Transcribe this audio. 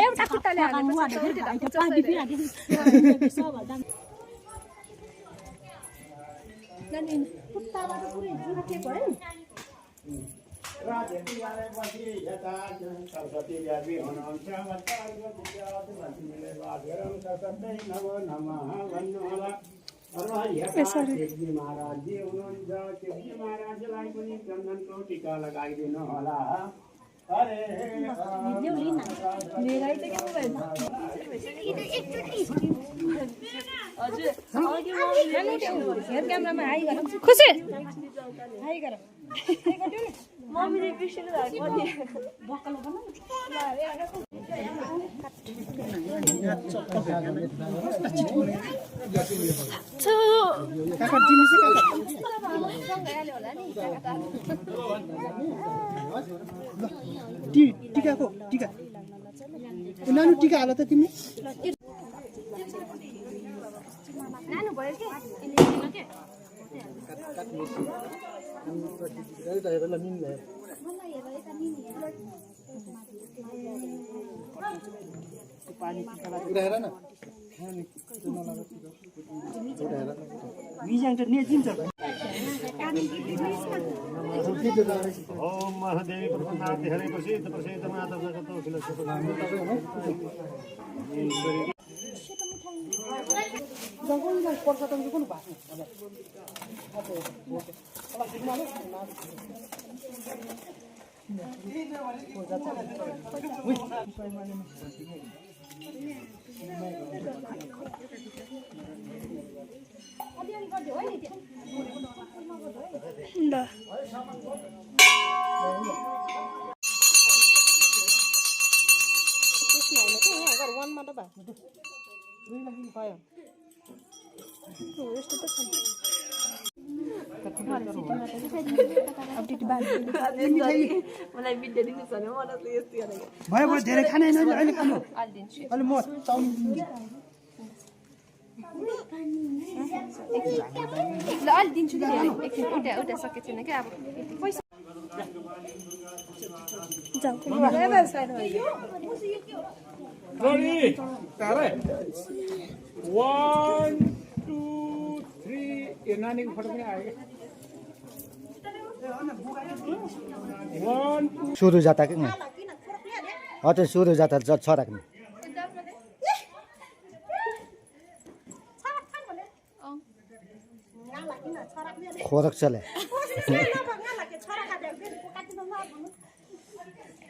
एउटा खुट्टाले हालेपछि पानी पिइहाल्यो नानी खुट्टाबाट पुरै जुर्के भयो सरस्वती देवी हुनुहुन्छ महाराजी हुनुहुन्छ शिवजी महाराजलाई पनि चन्दनको टीका लगाइदिनु होला हरे क्यामेरामा हाई गर खुसी हाई गर मम्मीले कृष्णले बक्कल टीकाको टीका नानु टीका हाल त तिमी नानु भयो के उडाएर न बिजाङ त नेजिन्छ ओम महादेवी प्रसन्नाति हरे प्रसीद प्रसीद माता जगतो फिलसफो जगन पर्छ त कुन भाषा मलाई भिडियो दिनु छ भने मलाई त यस्तो भयो भयो धेरै खाने होइन अहिले खानु अहिले म चाउमिन ल अलि दिन्छु नि एकछिन उठा सकेको छैन क्या अब पैसा Ready? Tare. 1, 2, 3. ये नानी को फोटो में आएगा. 1, 2. सुरु जाता कि नहीं अच्छा सुरु जाता छोरा कि खोरक चले